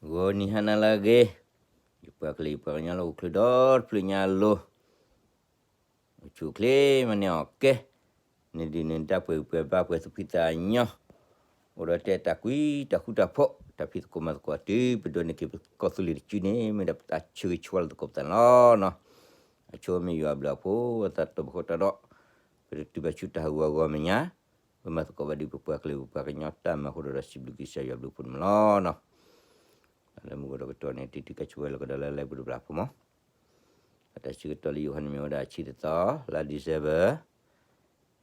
ဂီၤနံၤဟါနၤလၢအဂ့ၤ, ယပှၤကလုာ်ယပှၤကညီလၢအိၣ်ချုးဒီတဖျၢၣ်ညါအလိၤ, အိၣ်ဆူၣ်အိၣ်ချ့မၤန့ၢ်အီၣ်ကဲ, န့ၣ်ဒုးန့ၣ်တၢ်ပှဲၤဂံၢ်ပှဲၤဘါပှဲၤသူၣ်ဖှံသးညီ, အိၣ်ဒီးတဲတၢ်ကွံတၢ်ဃူတၢ်ဖိး တၢ်ဖံးသကိးမၤသကိးတုၤပဒိးန့ၢ်က့ၤပကီၢ်သူလ့ၤတစုန့ၣ် မ့ၢ်ဒၣ်ပတၢ်ဆၢဂ့ၤဆၢဝါလၢသကိးပသးန့ၣ်လီၤ. အဆိမ့ၢ်ယွၤဘျုးအဖှိၣ်အသးတတီၢ်ဖိအဃိတၢ်ဒီး, ပတတုၤဘၣ်ဆူတၢ်ဟးဂူာ်ဟးဂီၤမဲာ်ညါ, ပမၤသကိးဘၣ်ဒ်ပပှၤကလုာ်ပပှၤကညီတၢ်မၤအဃိဒီး ဒီးစံးဘျုးကစၢ်ယွၤဘျုးဖှိၣ်န့ၣ်လီၤ. လၢမုၢ်ကီၢ်ဒီးကတီၢ်န့ၣ် တံၤတံၤကဆိဝဲလီၤကဒီးလၢလၢပူၤတဘျီဖိမး, အတၢ်ဆၢကတီၢ်လၢယိၤဟၣ်န့ၣ်မ့ၢ်ဝဲဒၣ်ဆံတသီ, လါ December,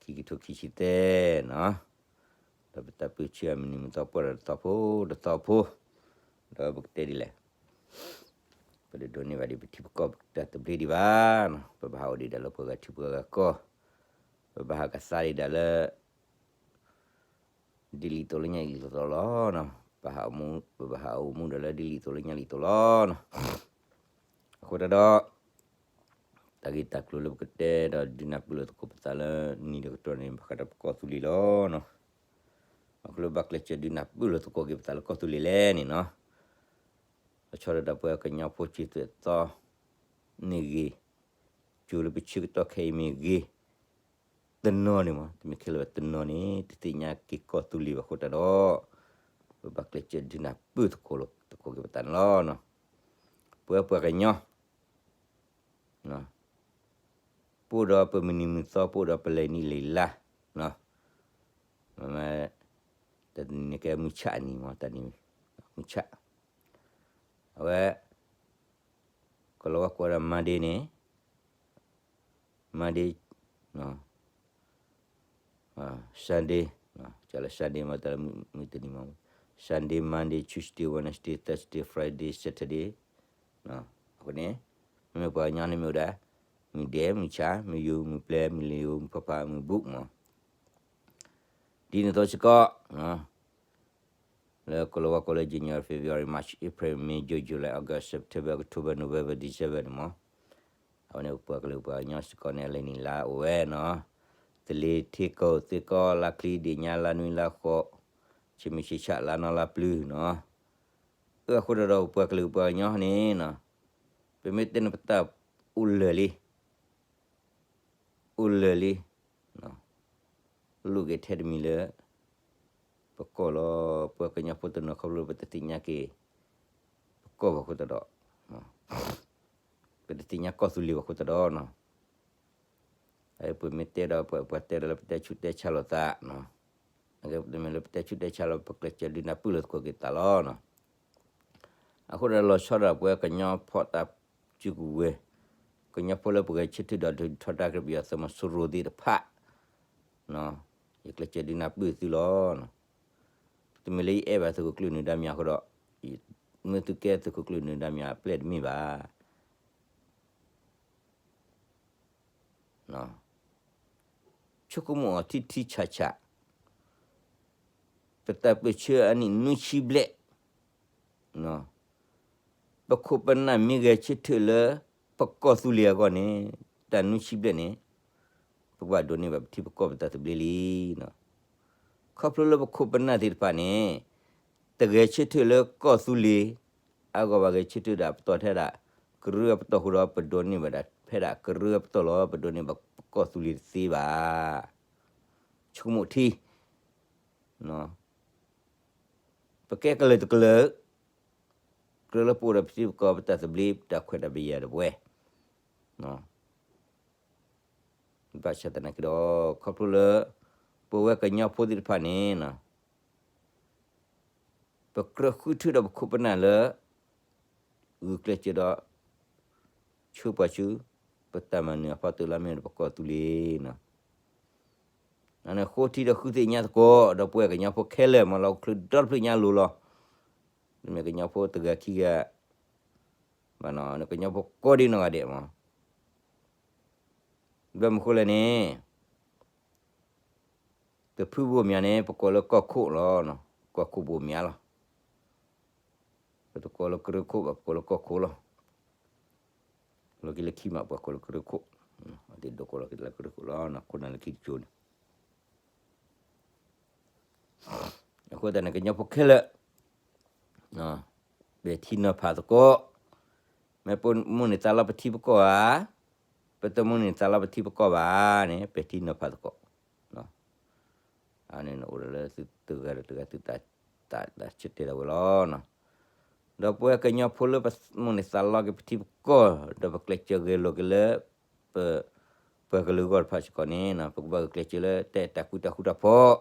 ခံကထိခံဆံသၢနီၤ, ဒီးပတၢ်ပၢဆှၢအမုၢ်နံၤမုၢ်သီပှဲၤဒီးတသီဖိတသီဖိ, ဒီးပကတဲဒ်လဲၣ် ပတဒိးန့ၢ်ဘၣ်ဒ်ပထံပကီၢ်ပတၢ်သဘျ့ဒံးဘၣ်, ပဘၣ်ဟးအိၣ်ဒံးဒၣ်လၢပှၤဂၤထံပှၤဂၤကီၢ်, ပဘၣ်ဟးကသါဒံးဒၣ်လၢ ဒ်လံာ်သိးလၢညါလံာ်သိးလီၤ, ပဘၣ်ဟးအိၣ်မူ, ပဘၣ်ဟးအိၣ်မူဒၣ်လၢဒ်လံာ်သိးလၢညါလံာ်သိးလီၤ. အဃိတၢ်ဒီး တၢ်ဂ့ၢ်တၢ်ကျိၤလၢပကတဲဒီးဒုးနၢ်ပၢၢ်လိာ်သကိးပသးလၢနံၤဒီးကတီၢ်န့ၣ် ဘၣ်ဃးဒီးပကီၢ်သူလ့ၤလီၤ. အဃိလၢဘၣ်ကျဲးစၢးဒုးနၢ်ပၢၢ်လိာ်သကိးက့ၤပသးလၢကီၢ်သူလ့ၤလဲၣ်န့ၣ်နီၤ, လီၤဆီဒၣ်တၢ်ပှၤကညီဖိစံးသွဲၣ်သီ န့ၣ်ဂ့ၤ, ကၠိလၢပဆၢကတီၢ်ခဲအံၤမ့ၢ်ဂ့ၤ, တနီၤန့ၣ်မး, တမ့ၢ်ခဲလၢာ်ဘၣ်တနီၤန့ၣ် တသ့ၣ်ညါက့ၤကီၢ်သူလ့ၤဘၣ်အဃိတၢ်ဒီး, ပဘၣ်ကျဲးစၢးဒုးနၢ်ပၢၢ်သကိးလိာ်သကိးက့ၤပသးန့ၣ်လီၤ. ပဝဲပှၤကညီ ပအိၣ်ဒီးပမုၢ်နံၤမုၢ်သီ ပအိၣ်ဒီးပလဲၤနံၣ်လဲၤလါ, တနံၤန့ၣ်ကဲမုၢ်ဆၣ်အနံၤမး, တနံၤမုၢ်ဆၣ်, အဝဲ ကလီၤဝါကိးဝဲဒၣ် Monday န့ၣ်, Monday, Sunday, ကလၢ Sunday မ့ၢ်တၢ်လၢမုၢ်တနံၤမး, Sunday, Monday, Tuesday, Wednesday, Thursday, Friday, Saturday, အဃိန့ၣ် မ့မ့ၢ်ပှၤကညီန့ၣ်မ့ၢ်ဝဲဒၣ် မုၢ်ဒဲး မုၢ်ဆၣ် မုၢ်ယူာ် မုၢ်ပျဲၤ မုၢ်လံၤဧိၤ မုၢ်ဖးဖး မုၢ်ဘူးမး, ဒ်န့ၣ်အသိးစ့ၢ်ကီး လၢကလီၤဝါကိးလၢ January, February, March, April, May, June, July, August, September, October, November, December န့ၣ်မး, အဝဲန့ၣ်ပပှၤကလုာ်ပှၤကညီစ့ၢ်ကီးန့ၣ် အလဲၤနံၣ်လါအိၣ်ဝဲနီၤ, သလ့ၤထ့ကိးသ့ၣ်ကီး လါချံဒ့ၣ်ညါ လါနွံလါဃိး, ဆံမုၢ်ဆံဆၣ် လါနီလါပျုၤနီၤ, အဃိဒီးပပှၤကလုာ်ပှၤကညီန့ၣ်နီၤ, ပမ့ၢ်တဲန့ၣ်ပတၢ်အိၣ်လၢာ်လံ အိၣ်လၢာ်လံ, လိၣ်က့ၤထဲတမံၤလၢ ပကီၢ်လီၤ, ပှၤကညီဖိတနီၤခီဖျိပတသ့ၣ်ညါက့ၤ ပကီၢ်ဘၣ်အဃိသတးဒီး, ပတသ့ၣ်ညါကီၢ်သူလ့ၤဘၣ်အဃိသတးဒီးနီၤ, ပမ့ၢ်တဲဒီးပှၤတဲဒီးလၢပတဲဆူးတဲဆါလိာ်သး, မ့ၢ်လၢပတဲဆူးတဲဆါလီၤ ပကျဲးစၢးဒုးနၢ်ပၢၢ်လိာ်သကိးက့ၤသးလီၤ. အဃိဒီးလီၤဆီဒၣ်ပဝဲကညီဖိတၢ်စုကဝဲၤ, ကညီဖိလၢပဂဲၤဆၢထၢၣ်ဒီးဒုးထီဒါက့ၤပယီၤသုးမီၤစိရိၤသ့ၣ်တဖၣ်, ယကျဲးစၢးဒုးနၢ်ပၢၢ်သုလီၤ. တမ့ၢ်လၢယအဲၣ်ဘၣ်သုးခိၣ်ကျၢၢ်နၢၤဒါမံၤအဃိဒီး, မ့ၢ်သုကဲသုးခိၣ်ကျၢၢ်နၢၤဒါမံၤအပျဲၢ်တမ့ၢ်ဘၣ်. ဆိကမိၣ်အီၤထံထံဆးဆး, ပတၢ်ပၢဆှၢအနံၣ်နွံဆံဘျဲၣ်, ပခိၣ်ပနၢ်မ့ၢ်ဂဲၤဆၢထၢၣ်လၢ ပကီၢ်သူလ့ၤအဂီၢ်န့ၣ်, တၢ်နွံဆံဘျဲၣ်န့ၣ်, ပကဘၣ်ဒိးန့ၢ်ဘၣ်ပထံပကီၢ်ပတၢ်သဘျ့လံ. ခီဖျိလၢပခိၣ်ပနၢ်သ့ၣ်တဖၣ်န့ၣ်, တဂဲၤဆၢထၢၣ်လၢကီၢ်သူလ့ၤအဂီၢ်ဘၣ်, ဂဲၤဆၢထၢၣ်ဒၣ်ပတီၢ်ထဲဒၣ်ကရၢအပတီၢ်အဃိဒီး ပဒိးန့ၢ်ဘၣ်ဒၣ်ဖဲဒၣ်ကရၢအပတီၢ်လီၤ. ပဒိးန့ၢ်ဘၣ်ပကီၢ်သူလ့ၤတသ့ဘၣ်. ဆိကမိၣ်ထံ ပကဲကလၢာ်တကလၢာ်, ကြၢးလၢပအိၣ်ဒီးပထံပကီၢ်ပတၢ်သဘျ့ ပတၢ်ခွဲးတၢ်ယာ်တပှဲၤ, ဘၣ်ဆၣ်သနာ်က့ဒီး, ခီဖျိလၢ ပဝဲကညီဖိသ့ၣ်တဖၣ်န့ၣ် ပကြၢးဃုထၢဒီးပခိၣ်ပနၢ်လၢ ဂုာ်ကျဲးစၢးဒီး ဆှၢပှၤဆူ ပတၢ်မၤနၢၤအဖီတၢၣ်လၢမ့ၢ်ဒီးပကီၢ်သူလ့ၤနီၤ. အန့ၣ်ဃိထံဒီးဃုသ့ၣ်ညါသကိး ဒီပုၢ်ဝဲၢ်ကညီဖိခဲလၢာ် မ့ၢ်လီၤအိၣ်ချုးဒီတဖျၢၣ်ညါလိၤလီၤ. မ့ၢ်ကညီဖိတဂၤခံဂၤ, ဘၣ်နီၤ ကညီဖိကိးဒံနီၢ်ဂၤဒဲးမး. ဘၣ်မနုၤဃိလဲၣ်န့ၣ် ပဖုဘိၣ်မၠးန့ၣ် ပကိးလၢကီၢ်ခိၣ်လီၤ. ကီၢ်ခိၣ်ဘိၣ်မၠးလီၤ. ပတကိးလၢကရၢခိၣ်ဘၣ်, ပကိးလၢကီၢ်ခိၣ်လီၤ. လီၢ်ခံလၢခံမး ပှၤကိးလၢကရၢခိၣ်, အသ့ၣ်ဒိးကိးလီၤက့ၤလၢကရၢခိၣ်လီၤ. ခိၣ်နၢ်လၢခံတကၠိန့ၣ် အဃိသတးန့ၣ် ကညီဖိခဲလၢာ် ပဲာ်ထံနီၤဖးသကိး, မ့ၢ်ပမိၣ်န့ၢ်သးလီပထံပကီၢ်ဧါ, ပတမိၣ်န့ၢ်သးလီပထံပကီၢ်ဘၣ်န့ၣ် ပဲာ်ထံနီၤဖးသကိး, အန့ၣ်အိၣ်ဒီးလၢသုတဂၤဒီးတဂၤသုသး သးဆၢတဲာ်ဒၣ်ဝဲလီၤ. ဒီးပဝဲကညီဖိလၢပမိၣ်န့ၢ်သးလီက့ၤပထံပကီၢ် ဒီးပကျဲးစၢးဂဲၤလိာ်က့ၤလၢ ပ ပှၤကလုာ်အဂီၢ်တဖၣ်စ့ၢ်ကီးန့ၣ် ပကဘၣ်ဂုာ်ကျဲးစၢးလၢတၢ်အဲၣ်တၢ်ကွံတၢ်ဃူတၢ်ဖိး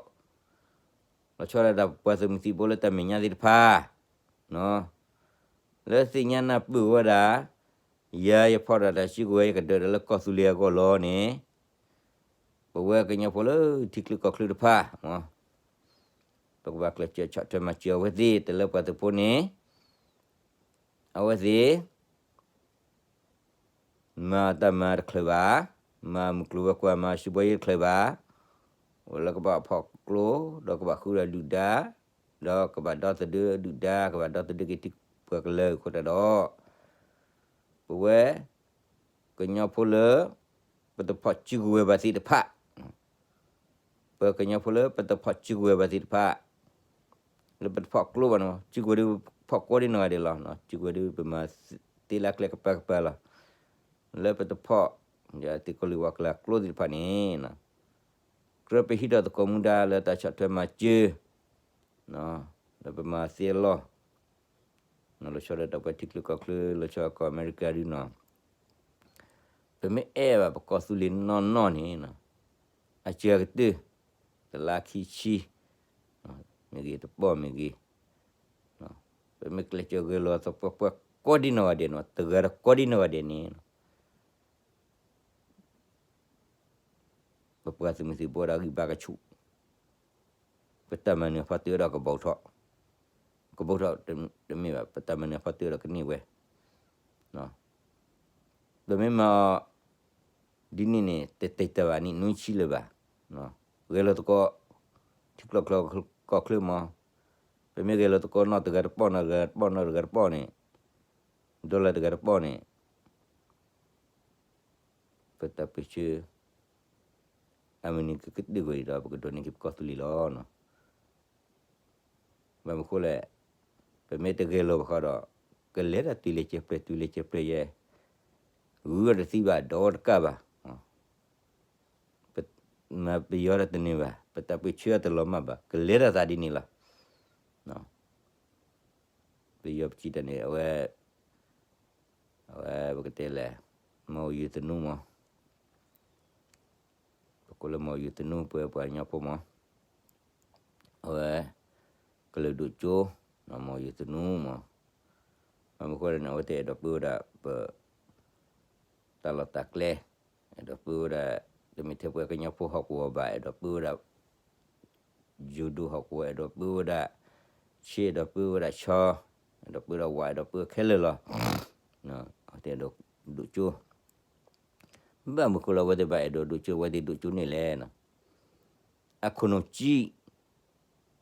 လီၤဆီဒၣ်တၢ်ပှၤသုးမုၢ်သံၣ်ဘိလၢတၢ်မဲာ်ညါသ့ၣ်တဖၣ်, လၢသ့ၣ်ညါနၢ်ပၢၢ်ဝဲဒၣ်, ယၤယဖီၣ်ဒၣ်တၢ်စုကဝဲၤ ယကဒၢးဒၣ်လၢကီၢ်သူလ့ၤအဂီၢ်လီၤန့ၣ်, ပဝဲကညီဖိလၢထံချၢကီၢ်ချၢတဖၣ်, ပကဘၣ်ကျဲးစၢးဆီၣ်ထွဲမၤစၢၤအဝဲသ့ၣ် တလၢပှၤသုးဖိန့ၣ်, အဝဲသ့ၣ် မၤတၢ်မၤတချုးဘၣ်, မၤမုၢ်ကျိၤဝဲၤကွာ် မၤစုဘီယ့ၣ်တချုးဘၣ်, အိၣ်လၢကဘၣ်ဖီၣ်ကျိ, ဒီးကဘၣ်ဃုဒၣ်ဒုၣ်ဒါ, ဒီးကဘၣ်ဒီသဒၢဒုၣ်ဒါ, ကဘၣ်ဒီသဒၢက့ၤထံပှၤကလၢၤအဃိတၢ်ဒီး, ပဝဲ ကညီဖိလၢ ပတဖီၣ်စုကဝဲၤဘၣ်သ့ၣ်တဖၣ်, ပှၤကညီဖိလၢပတဖီၣ်စုကဝဲၤဘၣ်သ့ၣ်တဖၣ်, လၢပတဖီၣ်ကျိဘၣ်န့ၣ် စုကဝဲၤဒုးဖီၣ်ကိးဒ်နီၢ်ဂၤဒဲးလီၤ. စုကဝဲၤဒုးပမၤသ့လၢကျဲကပၤကပၤလီၤ. လၢပတဖီၣ် ယသ့ၣ်ကီးလံၤဝါကျါကျိသ့ၣ်တဖၣ်န့ၣ်, ကြၢးပဟံးထီၣ်သကိးမူဒါလၢတၢ်ဆီၣ်ထွဲမၤစၢၤ, လၢပမၤသ့အလီၢ် လီၤဆီဒၣ်တၢ်ပှၤထံချၢကီၢ်ချၢ လီၤဆီကီၢ်အမဲရကၤဒုနီၤ, ပမ့ၢ်အဲၣ်ဘၣ်ပကီၢ်သူလ့ၤနီၢ်နီၢ်န့ၣ်, အစှၤကတၢၢ် တလါခံဆံ မ့ၢ်ဂ့ၤ တပီၢ်မ့ၢ်ဂ့ၤ, ပမ့ၢ်ကျဲးစၢးဂဲၤလိာ်သပှၢ်ပှၢ်ကိးဒ်နီၢ်ဂၤဒဲးနီၤ, တဂၤဒီးကိးဒ်နီၢ်ဂၤဒဲးန့ၣ် ပပှၤသုးမုၢ်သံၣ်ဘိဒီးဂံၢ်ဘါကဆူၣ်, ပတၢ်မၤနၢၤဖီတၢၣ်ဒီးကဘီထီၣ်, ကဘီထီၣ်တမ့ၢ်ဘၣ် ပတၢ်မၤနၢၤဖီတၢၣ်ဒီးကန့ၢ်ဝဲ, ပမ့ၢ်မၤအီၤ ဒ်န့ၣ်န့ၣ် တတဲာ်တၢ်ဘၣ်နံၣ်နွံဆံလၢၤဘၣ်, ဂဲၤလိာ်သကိး, ထံချၢကီၢ်ချၢမး, ပမ့ၢ်ဂဲၤလိာ်သကိးနီၢ်တဂၤတပီၢ် နီၢ်တဂၤတပီၢ် နီၢ်တဂၤတပီၢ်န့ၣ်, ဒီလၢတဂၤတပီၢ်န့ၣ် ပတၢ်ပၢၢ်ဆၢ အမုၢ်နံၤကကတၢၢ်ကွံာ်ဒီး ပကဒိးန့ၢ်က့ၤပကီၢ်သူလ့ၤလီၤ. ဘၣ်မနုၤဃိလဲၣ်, ပမ့ၢ်တဂဲၤလိာ်ဘၣ်ဃီဒီး ကလဲၤတၢ်တုၤလၢကဲးပြဲၢ် တုၤလၢကဲးပြဲၢ်ယဲ, ဂုၤအီၤတသံဘၣ် ဒီးတကးဘၣ်, ပမၤပယီၤဒီးတန့ၢ်ဘၣ် ပတၢ်ပၢၢ်ဆၢအတလီၤမၢ်ဘၣ် ကလဲၤတၢ်သးဒ်န့ၣ်လီၤ. ပယီၤပထံၣ်တၢ်န့ၣ် အဝဲ အဝဲပကတဲလဲၣ်, မီၢ်ယုၢ်သနူမး, ပကိးလၢမီၢ်ယုၢ်သနူ ပဝဲပှၤကညီဖိမး, အဝဲ ကလုာ်ဒိၣ်ကၠိ, မီၢ်ယုၢ်သနူမး, ဘၣ်မနုၤဃိလဲၣ်န့ၣ် အဝဲသ့ၣ်အဲၣ်ဒိးပၢဝဲဒၣ်ပ တၢ်လီၢ်တၢ်ကျဲ, အဲၣ်ဒိးပၢဝဲဒၣ် တမ့ၢ်ထဲပှၤကညီဖိဟီၣ်ကဝီၤဘၣ် အဲၣ်ဒိးပၢဝဲဒၣ် ယိၤဒိၣ်ဟီၣ်ကဝီၤ အဲၣ်ဒိးပၢဝဲဒၣ် ဆ့ အဲၣ်ဒိးပၢဝဲဒၣ်ဆီ, အဲၣ်ဒိးပၢဝဲဒၣ်ဝး အဲၣ်ဒိးပၢခဲလၢာ်လီၤ. အဝဲသ့ၣ်အဲၣ်ဒိးဒိၣ်ကၠိ, ဘၣ်မနုၤဃိလၢအဝဲသ့ၣ်ဘၣ်အဲၣ်ဒိးဒိၣ်ကၠိ အဝဲသ့ၣ်ဒိၣ်ကၠိန့ၣ်လဲၣ်, အခိၣ်နူာ်စံး,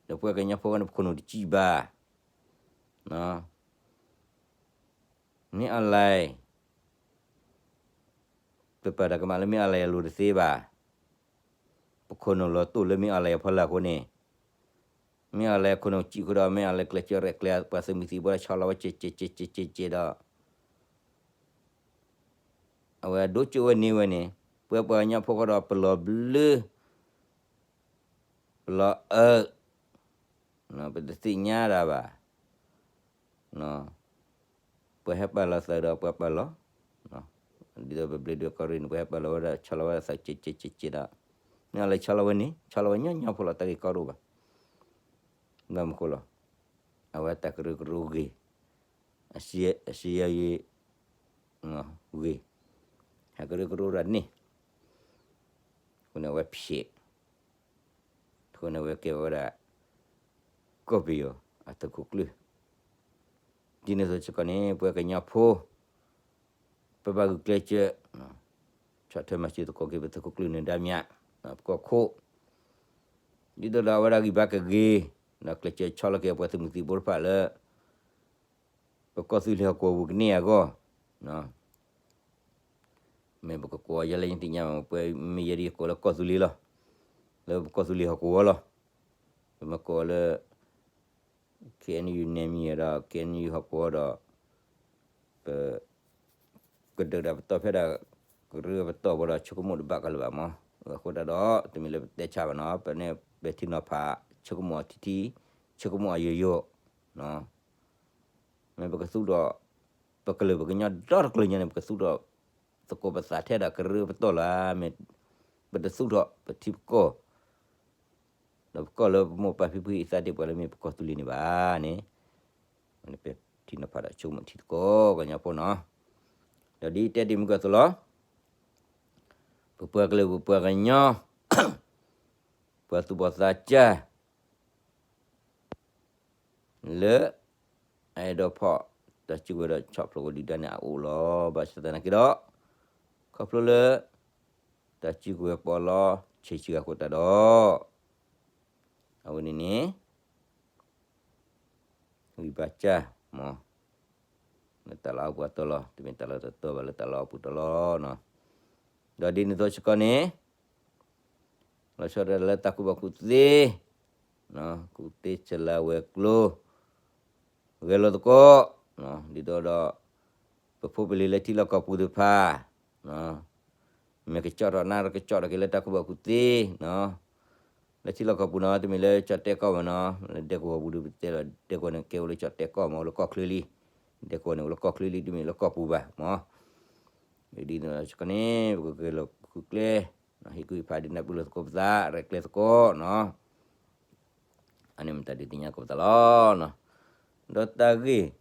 ဒီးပှၤကညီဖိန့ၣ် ပခိၣ်နူာ်တစံးဘၣ် မ့ၢ်အီၤလဲၣ်, ပပာ်တၢ်ကမၣ်လၢမ့ၢ်အီၤလဲၣ်အလိၤတသ့ဘၣ်. ပခိၣ်နူာ်လီၤတိၢ်လၢမ့ၢ်အီၤလဲၣ်အဖီလာ်အဃိန့ၣ်, မ့ၢ်အီၤလဲၣ်ခိၣ်နူာ်စံးဃုာ်ဒီး မ့ၢ်အီၤလဲၣ်ကျဲးစၢးရဲၣ်ကျဲၤ ပှၤသုးမုၢ်သံၣ်ဘိဒီးဆီလီၤဝဲကဲးကဲးကဲးကဲးကဲးဒီး အဝဲဒိၣ်ကၠိဝဲန့ၢ်ဝဲန့ၣ်, ပှၤပှၤကညီဖိဃီဒီးပလီၤဘျၢ ပလီၤအၢ, ပတသ့ၣ်ညါတၢ်ဘၣ်. ပှၤဟဲပာ်လီၤသးဒီးပှၤပာ်လီၤ, ဒ်သိးပဘျ့ဒွဲၣ်ကီၢ်ရ့ၣ်န့ၣ် ပှၤဟဲပာ်လီၤဝဲဒၣ် ဆီလီၤဝဲဒၣ်သးကဲးကဲးကဲးကဲးဒီး, မ့ၢ်အီၤလဲၣ်ဆီလီၤဝဲန့ၣ် ဆီလီၤဝဲညီညီဖိလီၤ တၢ်ဂ့ၢ်ကီဒိၣ်ဘၣ်. ဘၣ်မနုၤဃိလီၤ, အဝဲတၢ်ကရၢကရိဂ့ၤ, အစံးယၤယံၤ ဂ့ၤ, ဟဲကရၢကရိတၢ်န့ၣ်, အဃိန့ၣ်အဝဲဖျဲး, အဃိန့ၣ်အဝဲကဲဝဲဒၣ် ကီၢ်ပယီၤအသုးခိၣ်ကျၢၢ်, ဒ်န့ၣ်အသိးစ့ၢ်ကီးန့ၣ် ပှၤကညီဖိ ပဘၣ်ဂုာ်ကျဲးစၢး ဆီၣ်ထွဲမၤစၢၤသကိးက့ၤ ပသုးခိၣ်ကျၢၢ်န့ၣ်ဒါမျၢ်, ပကီၢ်ခိၣ်, ဒ်သိးဒီးအဝဲဒၣ်ဂံၢ်ဘါကဂ့ၤ, ဒီးကျဲးစၢးဆီလီၤက့ၤအပှၤသုးမုၢ်သံၣ်ဘိတဖၣ်လၢ ပကီၢ်သူလ့ၤဟီၣ်ကဝီၤပူၤကန့ၢ်အဂီၢ်, မ့ၢ်ပကကိးယဲလၢယသ့ၣ်ညါဘၣ် ပှၤမ့ၢ်ယဲဒ်ယကိးလၢကီၢ်သူလ့ၤလီၤ, လၢပကီၢ်သူလ့ၤဟီၣ်ကဝီၤလီၤ, ပမ့ၢ်ကိးလၢ ခ့ၣ်အဲၣ်ယူၣ် နဲၣ်မံၤဒီး ခ့ၣ်အဲၣ်ယူၣ် ဟီၣ်ကဝီၤဒီး ပ ကဒုးတၢ်ပတီၢ်ဖဲဒၣ် ကရၢပတီၢ်ဘၣ်ဒီး ဆိကမိၣ်တဘၣ်ကလၢၤဘၣ်မး. အဃိသတးဒီး တမ့ၢ်လၢပတဲဆါဘၣ်နီၤ, ပန့ၣ် ပထံနီၤဖး ဆိကမိၣ်အီၤထံထံ, ဆိကမိၣ်အီၤယိာ်ယိာ် မ့ၢ်ပကသူၣ်ဒီး ပကလုာ်ပကညီဒီတကလုာ်ညါန့ၣ် ပကသူၣ်ဒီး သကိးပသးထဲဒၣ်ကရၢပတီၢ်လၢၤ, မ့ၢ်ပတသူၣ်ထီၣ်ပထံပကီၢ် ဒီးပကီၢ်လၢပမိၢ်ပၢ်ဖံဖုအသးဒ်ပှၤလၢမ့ၢ်ပကီၢ်သူလ့ၤန့ၣ်ဘၣ်န့ၣ်, ပထံနီၤဖးဒီးဆိကမိၣ်ထံသကိးကညီဖိနီၤ. ဒီးဒ်တဲတ့ၢ်မုၢ်ကီၢ်သိးလီၤ, ပပှၤကလုာ်ပပှၤကညီ ပှၤသူၣ်ဘီၣ်သးစၢ် လၢ အအဲၣ်ဒိးဖီၣ် တၢ်စုကဝဲၤဒီး ဆီၣ်ဖျိးကဒုၣ်ဒါန့ၣ်အအိၣ်လီၤ. ဘၣ်ဆၣ်သနာ်က့ဒီး ခီဖျိလၢ တၢ်စုကဝဲၤပီးလီဆံးဆံးအဃိသတးဒီး အဝဲန့ၣ်န့ၣ် ဂံၢ်ဘါစၢ်မး လၢတၢ်လီၢ်အပူၤအတီၢ်လီၤ, တမ့ၢ်တၢ်လီၢ်တတီၢ်ဘၣ် လၢတၢ်လီၢ်အပူၤတီၢ်လီၤနီၤ. ဒီးဒ်န့ၣ်အသိးစ့ၢ်ကီးန့ၣ် လီၤဆီဒၣ်တၢ်လၢတၢ်ကူၣ်ဘၣ်ကူၣ်သ့, ကူၣ်သ့ဆဲးလၤဝဲၤကျိၤ ဂဲၤလိာ်သကိး, ဒ်သိးဒီး ပဖိပလံၤလၢထံလီၢ်ကီၢ်ပူၤသ့ၣ်တဖၣ် မ့ၢ်ကကၠီၣ်ထီၣ်နၢ်ကကၠီၣ်ထီၣ်က့ၤလၢတၢ်ကူၣ်ဘၣ်ကူၣ်သ့ လၢထံလီၢ်ကီၢ်ပူၤနီၤ, တမ့ၢ်လၢကၠီၣ်တဲၣ်ကီၢ်မးနီၤ, လၢဒဲကဝီၤပူၤဒုးပတဲလီၤ, ဒဲကဝီၤန့ၣ်ကဲအိၣ်လၢကၠီၣ်တဲၣ်ကီၢ်မး, အိၣ်လၢကီၢ်ချၢလံ, ဒဲကဝီၤန့ၣ်အိၣ်လၢကီၢ်ချၢလံ, တမ့ၢ်လၢကီၢ်ပူၤဘၣ်မး. ဒ်န့ၣ်စ့ၢ်ကီးန့ၣ် ပကဂဲၤလိာ်ဃုကျဲ ဟ့ၣ်ကူၣ်ဟ့ၣ်ဖးဒုးနၢ်ပၢၢ်လိာ်သကိးပသး ရဲၣ်ကျဲၤသကိးနီၤ. အန့ၣ်မ့ၢ်တၢ်ဒုးသ့ၣ်ညါသကိးပသးလီၤ. ဒီးတၢ်ဂ့ၢ်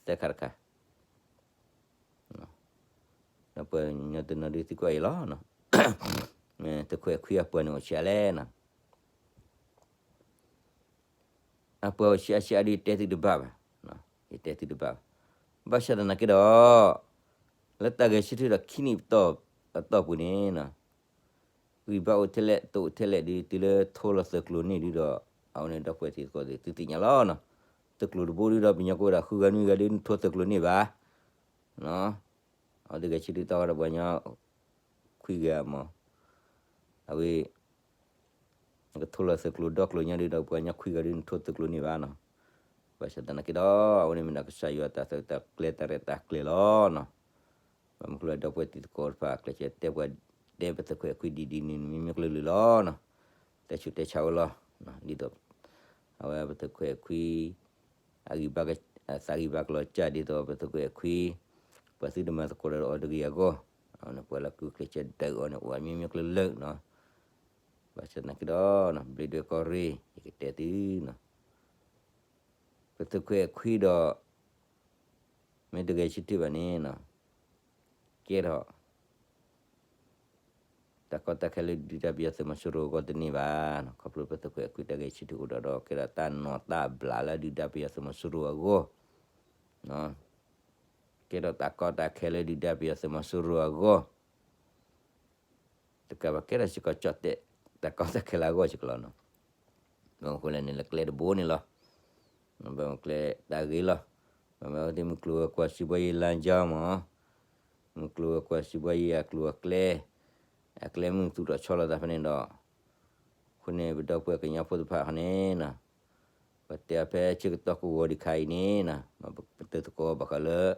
သၢခါတခါ ဒီးပှၤကညီတနီၤဒုးသံကွၢ်အံၤလီၤ, သုးခွဲးခွံအပှၤန့ၣ်အိၣ်ဆံးအါလဲၣ်နီၤ. အပှၤအိၣ်ဆံးအါဆံးအါဒုး ယတဲသုတဘၣ်ဘၣ်, ယတဲသုတဘၣ်ဘၣ်. ဘၣ်ဆၣ်သနာ်က့ဒီး လၢတၢ်ဂဲၤဆၢထၢၣ်ဒီးခံနံၣ်ပတီၢ်အတီၢ်ပူၤန့ၣ် ဂံၢ်ဘါအိၣ်ထဲလဲၣ် တအိၣ်ထဲလဲၣ်ဒုး တုၤလၢထိလီၤသုးကျိၤန့ၣ်ဒုးဒီး အဝဲန့ၣ်ဒီပုၢ်ဝဲၢ်သ့ၣ်တဖၣ် သုသ့ၣ်ညါလီၤနီၤ. သုးကျိၤတဘိဒုးဒီး ပညီကွဲးဝဲဒၣ် ဃုဂၤနွံဂၤဒုး နထိသုးကျိၤန့ၣ်ဘၣ် အဝဲတဂဲၤဆၢထၢၣ်တီၢ်ဝဲဒၣ်ပှၤကညီ ခွံဂၤမး, အဝဲ နကထိလီၤသုးကျိၤဒီကျိၤညါဒုးဒီး ပှၤကညီခွံဂၤဒုးနထိသုးကျိၤန့ၣ်ဘၣ်နီၤ. ဘၣ်ဆၣ်သနာ်က့ဒီး အဝဲန့ၣ်မ့ၢ်ဒၣ်ကစၢ်ယွၤတၢ်သုးတၢ်ကျဲၤတၢ်ရဲၣ်တၢ်ကျဲၤလီၤနီၤ. ဘၣ်မနုၤဃိလဲၣ် ဒီပုၢ်ဝဲၢ်သ့ၣ်တဖၣ် ကျဲးစၢးတဲပှၤ တဲပသုးခွဲးခွံဒ်ဒ်န့ၣ် မ့မ့ၢ်ကျၢၢ်လုၢ်လီၤနီၤ. တဲဆူးတဲဆါဝဲလီၤ. ဒ်သိး အဝဲပသုးခွဲးခွံ အဂံၢ်ဘါ သးဂံၢ်ဘါကလီၤစၢ်ဒ်သိးပသုးခွဲးခွံ ပှၤသုတမၤသကိးဒီးအီၤတဂ့ၤအဂီၢ်, ပှၤလၢကျိၤကျဲးစၢးဒုးအီၤန့ၣ် အိၣ်မ့မ့ၢ်ကျၢၢ်လုၢ်နီၤ. ဘၣ်ဆၣ်သနာ်က့ဒီး ဘျ့ဒွဲၣ်ကီၢ်ရ့ၣ် ယကတဲသုနီၤ ပသုးခွဲးခွံဒီး မ့ၢ်တဂဲၤဆၢထၢၣ်ဘၣ်န့ၣ်နီၤ ကဲထီၣ် တၢ်ကီတၢ်ခဲလၢဒုၣ်ဒါပယီၤသုးမီၤစိရိၤအဂီၢ်တန့ၢ်ဘၣ်နီၤ. ခီဖျိပသုးခွဲးခွံတၢ်ဂဲၤဆၢထၢၣ်အိၣ်ဒီး ကဲထီၣ်တၢ်နီၢ်တၢ်ဘျးလၢဒုၣ်ဒါပယီၤသုးမီၤစိရိၤအဂီၢ် ကဲထီၣ်တၢ်ကီတၢ်ခဲလၢဒုၣ်ဒါပယီၤသုးမီၤစိရိၤအဂီၢ် တကးဘၣ်ကဲထီၣ်စ့ၢ်ကီး ကၠီၣ်တဲၣ် တၢ်ကီတၢ်ခဲလၢအဂီၢ်စ့ၢ်ကီးလီၤနီၤ. ဘၣ်မနုၤဃိလဲၣ်န့ၣ် လၢကျဲတဘိန့ၣ်လီၤ. ဘၣ်မနုၤကျဲတၢ်ဂ့ၢ်လီၤ. ဘၣ်မနုၤအဝဲသ့ၣ်မုၢ်ကျိၤဝဲၤကွာ်စံးဘီယံၤလါကၠီမး, မုၢ်ကျိၤဝဲၤကွာ်စံးဘီယံၤအကျိၤအကျဲ, အကျဲမုၢ်သူၣ်ထီၣ်ဆီလီၤသးဖဲန့ၣ်ဒီး အဃိန့ၣ် ပဒီပုၢ်ဝဲၢ်ကညီဖိသ့ၣ်တဖၣ်အဃိန့ၣ်နီၤ ပတဲအီၤဖဲဆၢကတီၢ်ကိးဂီၤဒံးခါအံၤန့ၣ်နီၤ ပတုာ်သကိးဘၣ်ဃးလၢ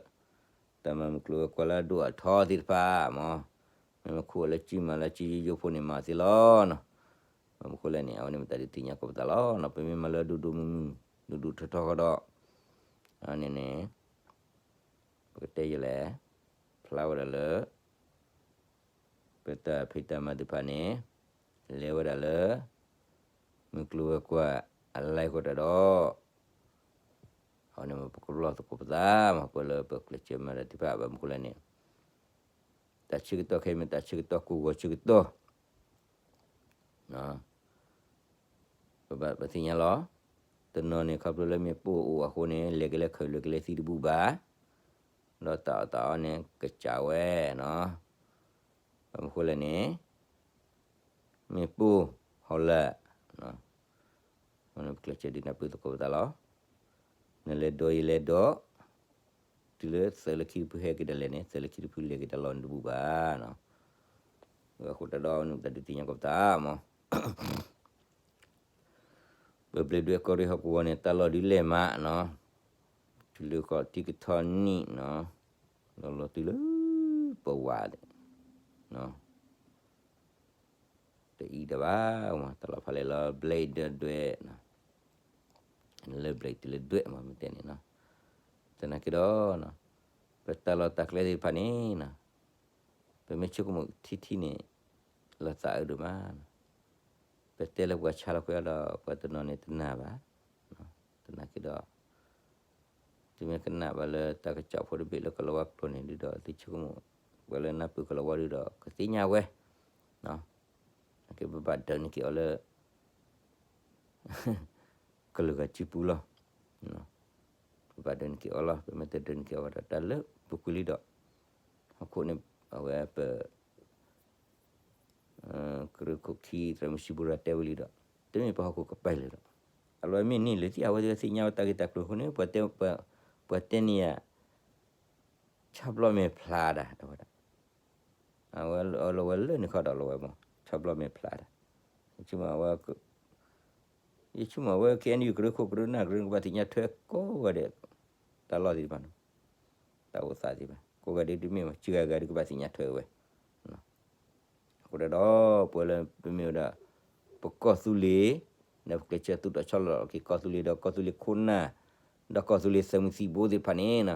တၢ်မၤမုၢ်ကျိၤဝဲၤကွာ်လၢအဒိၣ်အထီသ့ၣ်တဖၣ်မး, မ့ၢ်မ့ၢ်ခိၣ်လၢကၠံမၤလၢကၠံယိယိဖိန့ၣ်မၤသ့လီၤနီၤ. ဘၣ်မနုၤဃိလဲၣ်န့ၣ် အဝဲန့ၣ်မ့ၢ်တၢ်ဒုးသ့ၣ်ညါကိးပသးလီၤနီၤ. ပမ့ၢ်မၤလၢဒိၣ်ဒိၣ်မုၢ်မုၢ် ဒိၣ်ဒိၣ်ထီထီဃီဒီး အန့ၣ်န့ၣ် ပကတဲယလဲၣ် ဖျါဝဲဒၣ်လၢ ပတၢ်ဖံးတၢ်မၤသ့ၣ်တဖၣ်န့ၣ် လဲၤဝဲဒၣ်လၢ မုၢ်ကျိၤဝဲၤကွာ်အလါအဃိတၢ်ဒီး အဝဲန့ၣ်ပကလီၢ်သကိးပသးမး ပှၤလၢပကျဲးစၢးမၤတၢ်သ့ၣ်တဖၣ် ဘၣ်မနုၤဃိလဲၣ်န့ၣ် တၢ်ဆၢကတီၢ်ခဲအံၤမ့ၢ်တၢ်ဆၢကတီၢ်ကိးဂီၤဆၢကတီၢ် ပဘၣ်ပသ့ၣ်ညါလီၤ. တနီၤန့ၣ် ခီဖျိလၢမ့ၣ်ပိၢ်အိၣ်အဃိန့ၣ် လဲၤကလဲၤခးလဲၤကလဲၤသံတဘူၣ်ဘၣ်, ဒီးတၢ်အီၣ်တၢ်အီန့ၣ် ကစၢ်ဝဲနီၤ. ဘၣ်မနုၤဃိလဲၣ်န့ၣ် မ့ၣ်ပိၢ်ဟီၣ်လာ် ပကျဲးစၢးဒုးနၢ်ပၢၢ်သကိးပသးလီၤ. နလဲၤဒိးယလဲၤဒိး တုၤလၢသုးလၢခံတဖုဟဲက့ၤဒၣ်လဲာ်န့ၣ် သုးလၢခံတဖုလဲၤက့ၤတၢ်လီၢ်န့ၣ်တဘူၣ်ဘၣ်နီၤ. အဃိတၢ်ဒီးန့ၣ် ပတၢ်ဒုးသ့ၣ်ညါကိးပသးမး ပဘျ့ဒွဲၣ်ကီၢ်ရ့ၣ်ဟီၣ်ကဝီၤန့ၣ် တၢ်လီၢ်ဒုးလဲၢ်မးနီၤ, တုၤလၢဃီးတံၢ်ကထီနံၣ်နီၤ, လီၤလီၤတုၤလၢပဝး တအံၤဒၣ်ဘၣ်မး တၢ်လီၢ်ဖးလဲၢ်လီၤ ဘျ့ဒွဲၣ်ဒွဲၣ်နီၤ, လၢဘျ့တုၤလၢဒွဲၣ်မး မ့ၢ်တဲန့ၣ်နီၤ, သနာ်က့ဒီး ပတၢ်လီၢ်တၢ်ကျဲသ့ၣ်တဖၣ်န့ၣ်နီၤ, ပမ့ၢ်ဆိကမိၣ်ထံထံန့ၣ် လီၤသးအုးဒိၣ်မးနီၤ, ပတဲလၢပှၤဆါလီၤကွံာ်အီၤဒီး ပှၤတနီၤန့ၣ်တနာ်ဘၣ်, သနာ်က့ဒီး သုမ့ၢ်ကနၣ်ဘၣ်လၢတၢ်ကစီၣ်ဖိတဘ့ၣ်လၢကီၢ်လီၤဝါကျိာ်န့ၣ်ဒုးဒီး သုဆိကမိၣ် ပှၤလၢနၢ်ပၢၢ်ကီၢ်လီၤဝါဒုးဒီး ကသ့ၣ်ညါဝဲ, က့ၤပဘၣ်ဒၢးန့ၢ်က့ၤအီၤလၢ ကလုာ်ဂၤစုပူၤလီၤ, ပဘၣ်ဒၢးန့ၢ်က့ၤအီၤလီၤ, ပမ့ၢ်တဒၢးန့ၢ်က့ၤအီၤဘၣ်ဒီး တၢ်လၢပူၤကွံာ်လံဒီး ဟီၣ်ခိၣ်န့ၣ် အဝဲပ ကရၢခိၣ်ခံ သရၣ်မုၣ်စံဘူရၤတဲဝဲလံဒီး တမ့ၢ်ပဟီၣ်ခိၣ်ကပာ်လၢၤဒီး အလီၢ်မ့ၢ်န့ၢ်လၢသ့ၣ် အဝဲသ့ၣ်သ့ၣ်ညါဝဲတၢ်ဂ့ၢ်တၢ်ကျိၤအဃိန့ၣ် ပှၤတဲန့ၢ်ယၤ ဆၣ်ဘျီမ့ၢ်ဖျါဒၣ် တဲဝဲဒၣ်, အဝဲလီၤဝဲလၢန့ၣ်ခီဒီးလီၤဝဲမး ဆၣ်ဘျီမ့ၢ်ဖျါဒၣ်, ယဆိကမိၣ်ဝဲ ယဆိကမိၣ်ဝဲ ခဲအံၤ ကရၢခိၣ်ကရၢနၢ်ကရၢကဘၣ်သ့ၣ်ညါထွဲကိးဂၤဒဲး တၢ်လီၢ်သ့ၣ်တဖၣ်န့ၣ် တၢ်အိၣ်သးသ့ၣ်တဖၣ် ကိးဂၤဒဲးဒ်မ့ၢ်ဝဲ စှၤဂၤဂၤဒ်ကဘၣ်သ့ၣ်ညါထွဲဝဲ အဃိဒီး ပဝဲလၢပမ့ၢ်ဝဲဒၣ် ပကီၢ်သူလ့ၤ ဒီးပကျဲးစၢးသူၣ်ထီၣ်ဆီလီၤက့ၤကီၢ်သူလ့ၤ ဒီးကီၢ်သူလ့ၤခိၣ်နၢ် ဒီးကီၢ်သူလ့ၤသၢမုၢ်သံၣ်ဘိသ့ၣ်တဖၣ်န့ၣ်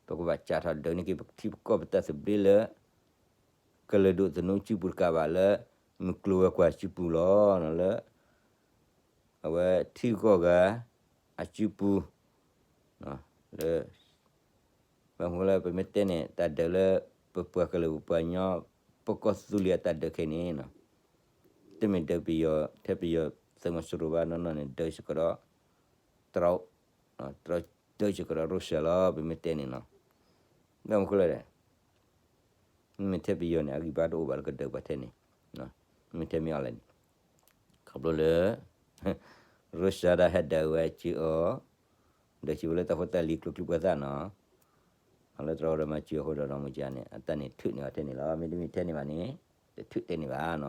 ပကဘၣ်စးထီၣ်ဒၢးန့ၢ်က့ၤပထံပကီၢ်ပတၢ်သဘျ့လၢ ကလုာ်ဒိၣ်သနူစုပူၤတကးဘၣ်လၢ မုၢ်ကျိၤဝဲၤကွာ်စုပူၤလီၤ လၢ အဝဲထံဂုၤကီၢ်ဂၤ အစုပူၤ လၢ ဘၣ်မနုၤလၢပမ့ၢ်တဲန့ၣ် တၢ်ဒၢးလၢ ပပှၤကလုာ်ပပှၤကညီ ပကီၢ်သူလ့ၤအတၢ်ဒၢးခဲအံၤန့ၣ် တမ့ၢ်ဒၢးပယီၤ ထဲပယီၤသးမီၤစိရိၤဘၣ်နီၢ်နီၢ်န့ၣ် ဒၢးစ့ၢ်ကီးဒီး တရူး ဒၢးစ့ၢ်ကီးဒီးရၢၡါလီၤ ပမ့ၢ်တဲန့ၣ်နီၤ ဘၣ်မနုၤလဲၣ် မ့မ့ၢ်ထဲပယီၤန့ၣ် အဂံၢ်ဘါတအိၣ်ဘၣ်လၢကဒၢးပှၤထဲန့ၣ် မ့မ့ၢ်ထဲမ့ၢ်အီၤလဲၣ်န့ၣ် ခီဖျိလၢ ရၢၡါဒၣ်ဟဲဒၢးဝဲစုအီၤ ဒၢးစုဝဲလၢတၢ်ဖိတၢ်လံၤကျိၤကျိၤပှၤသၣ်နီၤ အလၢတြီဝဲဒီးမၤစုအဃိဒီးမၤစၢၤန့ၣ် အတၢ်န့ၣ်ထုးန့ၢ်အီၤထဲန့ၣ်လီၤ မ့တမ့ၢ်ထဲန့ၣ်ဘၣ်န့ၣ် တထုးထဲန့ၣ်ဘၣ်နီၤ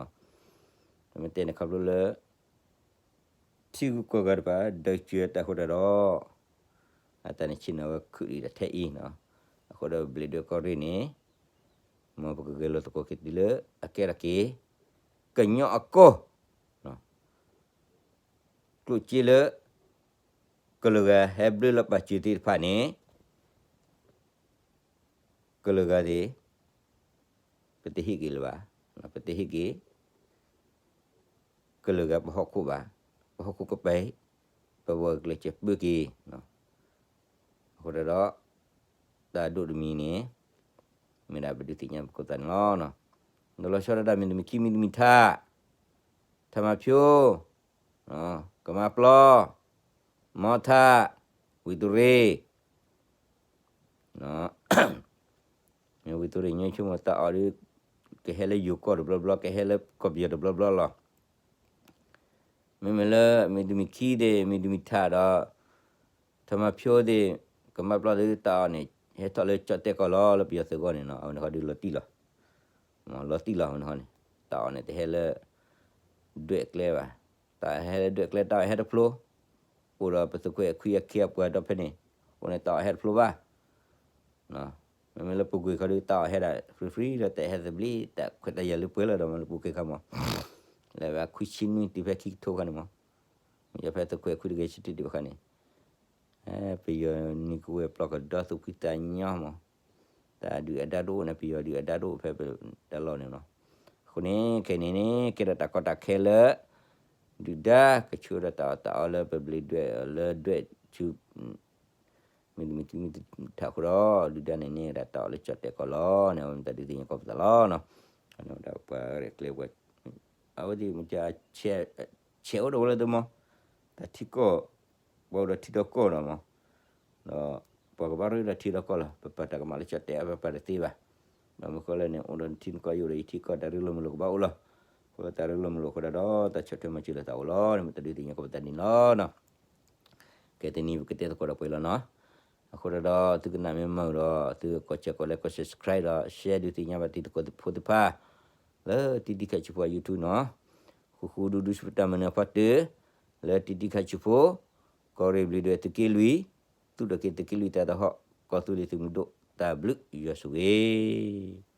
ပမ့ၢ်တဲန့ၣ်ခီဖျိလၢ ထံဂုၤကီၢ်ဂၤတဖၣ် ဒၢးစၢၤတၢ်ဃိတၢ်ဒီး အတၢ်န့ၣ်ဆ့ၣ်နီၤဝဲခုးဒံးဒီးထဲအံၤနီၤ အဃိဒီးဘျ့ဒွဲၣ်ကီၢ်ရ့ၣ်န့ၣ် မ်ပကဂဲၤလိာ်သကိးက့ၤတုၤလၢအကဲထီၣ်က့ၤ ကညီအကီၢ် ကျိၣ်စ့လၢ ကလုာ်ဂၤဟဲဘျၢလီၤပာ်စၢၤသ့ၣ်တဖၣ်န့ၣ် ကလုာ်ဂၤသ့ၣ် ပတဟ့ၣ်က့ၤလၢၤဘၣ်, ပတဟ့ၣ်က့ၤ ကလုာ်ဂၤပဟီၣ်ခိၣ်ဘၣ်, ပဟီၣ်ခိၣ်ကပၤ, ပဝဲကလဲၤစၢၤပၢက့ၤ, အဃိဒီး တၢ်ဒိၣ်တမံၤန့ၣ် မ့ၢ်ဒၣ်ပဒုးသ့ၣ်ညါပခိၣ်သးန့ၣ်လီၤ. ဒီးလီၤဆီဒၣ်တၢ်မ့ၢ်တမံၤခံမံၤတမံၤထါ, ထၣ်မၤဖၠိ ကမါပျီ, မီထၣ်, ဝံတူရ့, မ့ၢ်ဝံတူရ့ညီဆိကမိၣ်တၢ်အီၣ်ဒီး ကဟဲလၢယိၤကီၢ်တဘျီဘျီ ကဟဲလၢကီၢ်ပယီၤတဘျီဘျီလီၤ. မ့မ့ၢ်လၢ မ့ၢ်တမံၤခံသ့ၣ် မ့ၢ်တမံၤထၣ်ဒီး ထၣ်မၤဖၠိသ့ၣ် ကမါပျီသ့ၣ်တၢ်အီၣ်န့ၣ် ဟဲထီၣ်လၢကၠီၣ်တဲၣ်ကီၢ်လီၤ လၢပယီၤသုးကီၢ်န့ၣ်နီၤ အဝဲန့ၣ်ခီဒုးလီၤတံၢ်လီၤ. လီၤတံၢ်လီၤ အဝဲန့ၣ်ခီန့ၣ် တၢ်အီၣ်န့ၣ် တဟဲလၢ ဒွဲၣ်ကျဲဘၣ်. တၢ်ဟဲလၢဒွဲၣ်ကျဲ တၢ်အီၣ်ဟဲတဖျိ, အိၣ်ဒီးပသုးခွဲးခွံအခံအပှၤဒီးဖဲန့ၣ်, အဃိန့ၣ် တၢ်အီၣ်ဟဲတဖျိဘၣ်. မ့မ့ၢ်လၢပူၤကွံာ်ခီဒုး တၢ်အီၣ်ဟဲဒၣ် free free လၢတၢ်ဟဲသဘျ့ တၢ်ခွဲးတၢ်ယာ်လၢပှဲၤလီၤဒီးမ့ၢ်လၢပူၤကွံာ်ခီမး, လၢအဝဲခွံဆံနွံတုၤဖဲခံကထိခီန့ၣ်မး, မ့ၢ်ဖဲသုးခွဲးခွံတဂ့ၤ ဆံတံၢ်ဒံးဘၣ်ခါန့ၣ် ပယီၤနံၤကဝဲၢ်ပျီကဒီသူၣ်ဖှံသးညီမး, တၢ်ဒုးအဒါတအိၣ်န့ၣ် ပယီၤဒုးအဒါတအိၣ်ဖဲပတၢ်လီၢ်န့ၣ်လီၤ. အဃိန့ၣ် ခဲအံၤန့ၣ်န့ၣ် ကဲထီၣ်တၢ်ကီတၢ်ခဲလၢ ဒုၣ်ဒါကဆှၢဒီးတၢ်အီၣ်တၢ်အီလၢပဘျ့ဒွဲၣ်လၢဒွဲၣ်ဆူ မ့တမ့ၢ်တမ့ၢ်ထၣ်အဃိဒီး ဒုၣ်ဒါန့ၣ်န့ၣ်ဒၣ်တၢ်အီၣ်လၢကၠီၣ်တဲၣ်ကီၢ်လီၤန့ၣ် အဝဲမ့ၢ်တၢ်ဒုးသ့ၣ်ညါကီၢ်ပသးလီၤ. အဝဲဒၣ်ပှၤရဲၣ်ကျဲၤပှၤ အဝဲသ့ၣ်မ့ၢ် ဆဲးအိၣ်ဒီးဝဲလၢတမီၤ, တၢ်ထံကီၢ် ပှၤအိၣ်ဒီးထံဒီးကီၢ်ဒီးမး, ဒီးပှၤကဘၣ်ရ့ဒီးထံဒီးကီၢ်လီၤ. ပပာ်တၢ်ကမၣ်လၢကၠီၣ်တဲၣ်အပပာ်တသ့ဘၣ်. ဒီးမ့ၢ်ဃီလဲၣ်န့ၣ် အိၣ်ဒီးနထံနကီၢ် ယအိၣ်ဒီးယထံကီၢ် တၢ်ရ့လိာ်မုာ်လိာ်ကဘၣ်အိၣ်လီၤ. အဃိတၢ်ရ့လိာ်မုာ်လိာ်အဃိဒီး တၢ်ဆီၣ်ထွဲမၤစၢၤလိာ်သးအိၣ်လီၤန့ၣ် မ့ၢ်တၢ်ဒုးသ့ၣ်ညါကီၢ်ပသးန့ၣ်လီၤ. ကဲတနံၤပကတဲသကိးဒီးပှဲၤလီၤနီၤ. အဃိဒီး သုကနၣ်မ့ၢ်မုာ်ဒီး သုကီၢ်ဆဲးကီၢ်လဲၤကီၢ် subscribe ဒီး share ဒုးသ့ၣ်ညါဘၣ်တံၤသကိးဖိသ့ၣ်တဖၣ် လၢတံၤဒံးခဲဆူးဖိ YouTube နီၤ. ဃူဃူဒူဒူဆူပတၢ်မၤနၢၤအဖီတၢၢ်, လၢတံတံခါဆူဖိ, ကီၢ်ရ့ၣ်ဘျုးဒွဲၣ်သုးက့လွံၢ်, သူၣ်ထီၣ်က့ၤသုးက့လွံၢ်တၢ်သဟီၣ်, ကီၢ်သူလ့ၤသုးမုၢ်ဒိၣ်, တၢ်ဘျုးယွၤဆိၣ်ဂ့ၤ